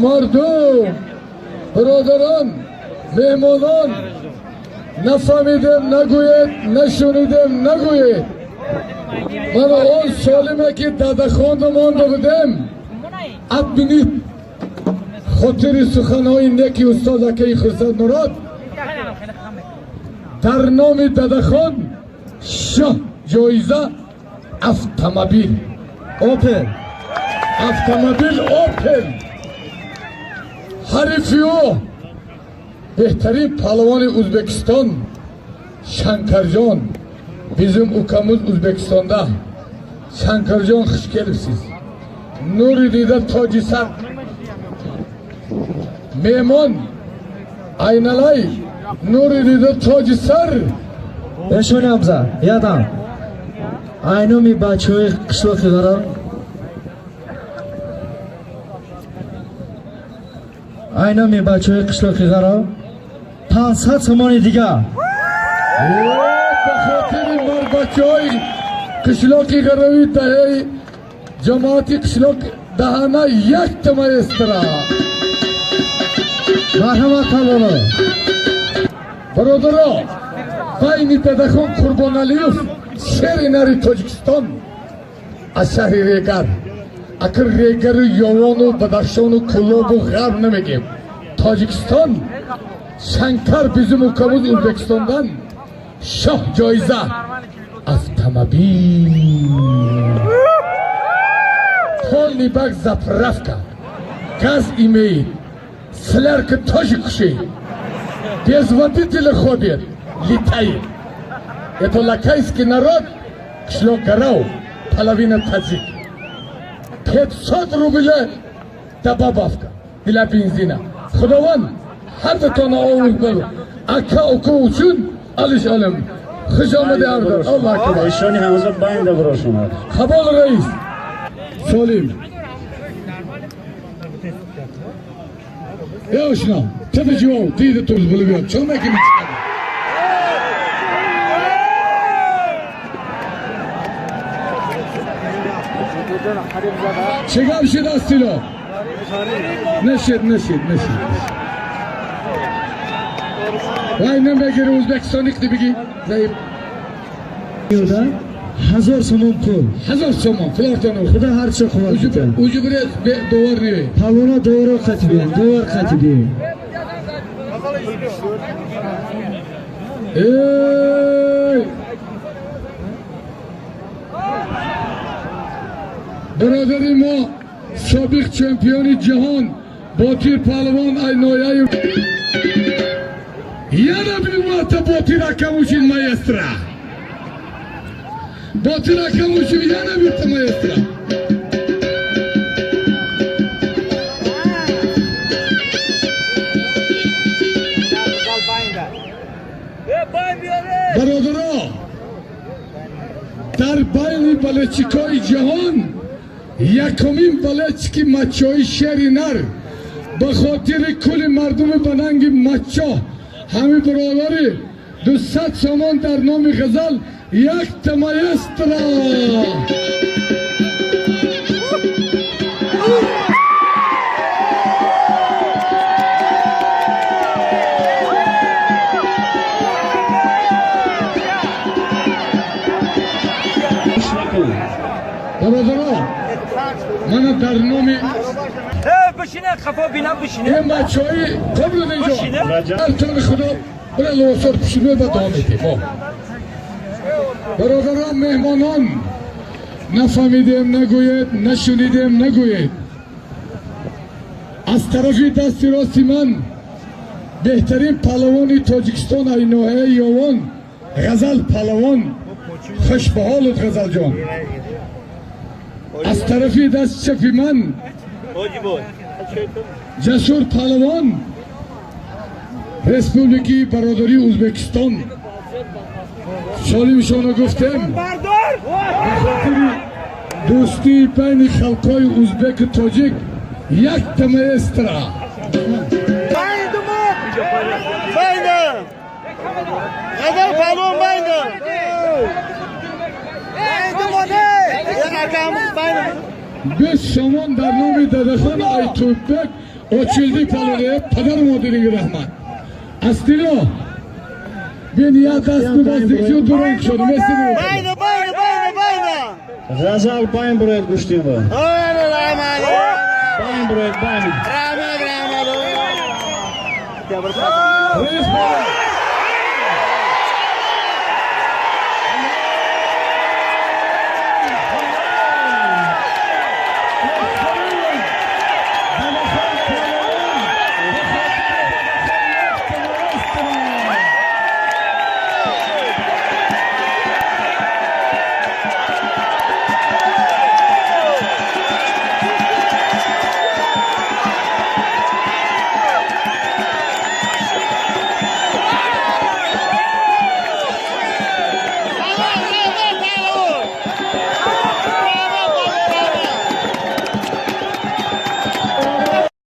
Мардум, бародарон, меҳмонон, нафаҳмидем нагӯед, нашунидем нагӯед. Мана он солиме ки Дадахонда монда будем, админит хотири суханҳои неки устод акаи Хурсанд Мурод дар номи Дадахон шоҳ ҷоиза автомобил Опел, автомобил Опел. Ҳарифи ӯ беҳтарин паҳлавони Ӯзбекистон Шанкарҷон, bizim ukamız Ӯзбекистонда. Шанкарҷон, хуш келибсиз. Нури дида, тоҷи сар, меҳмон айналай, нури дида, тоҷи сар. Эшони Ҳамза, ядам. Айноми бачаҳои қишлоқи Ғарав, айноми бачаҳои қишлоқи Ғарав 500 сомони дига. Ба хотири марбачаҳои қишлоқи Ғарави, даҳаи ҷамоати қишлоқ Даҳана якта маэстро. Марҳамат, палвоно. Бародаро, байни Дадахон Қурбоналиев, шери нари Тоҷикистон аз шаҳри Регар, акр Регару Ёвону Бадахшону Кӯлобу Ғарб намегем, Тоҷикистон, Шанкар bizim ukамуз Ӯзбекистондан шоҳ ҷоиза автомобил, полный бак, заправка, газ имеет, солярка тоже кушает, без водителя ходит, летает. Это лакайский народ, қишлоқ Гарав, половина таджик. 500 рубля добавка для бензина. Худованд ҳардатона овуз бар, ака ука uchun алиш олам. Хуш омади ҳардар. Аллоҳ акбар. Эшони Ҳамза байнда бирошонад. Қабул, раис. Солим. Ey ошно, тиди ҷавоб, диди туз bilib yot. Cho'nakini chiqadi. Чӣ гап шуд астило? Нашид, нашид, нашид. Вай намегири ӯзбекистоник бигӣ. Заиб. 1000 сомон пул. 1000 сомон, флортону. Худо ҳарчо қувват битад. Уҷу бире довар не. Палвона доваро қатибиен, довар қатибиен. Ey! Бародари мо, собиқ чемпиони ҷаҳон Ботир палвон Айнояев. Yana bir marta Ботир akam uchun maestro. Ботир akam uchun yana bitta maestro. Бародаро, дар байни балетчикои ҷаҳон якумин балетчики мачои шери нар ба хотири кулли мардуми бананги Мачо ҳамин бародари 200 сомон дар номи Ғазал якта маэстро. Бародаро, мана дар номи бишине, хафо бинам, бишине. Ин бачаҳои қабл инҷо артони худо бира лосор пушиме ба давом медиҳем. Бародарон, меҳмонон, нафаҳмидем нагӯед, нашунидем нагӯед. Аз тарафи дасти рости ман беҳтарин паҳлавони Тоҷикистон ай ноҳияи Ёвон Ғазал паҳлавон. Хуш ба ҳолат, Ғазалҷон. Аз тарафи дасти чапи ман Ҷасур паҳлавон, Республики бародарии Ӯзбекистон. Солимшоно гуфтем, ба хотири дӯстии байни халқҳои ӯзбеку тоҷик якта маэстро. Ғазал паҳлавон байнда. Biz somon дар номи Дадахон Айтубек очилди палоне падару модариги раҳмат. Астино бин я даст наздик шуд, дуранг шуд. Месси. Байна, байна, байна, байна. Ғазал байн бурояд гӯштиба. Раҳмат. Байн бурояд, байн. Раҳмат, раҳмат. Раис.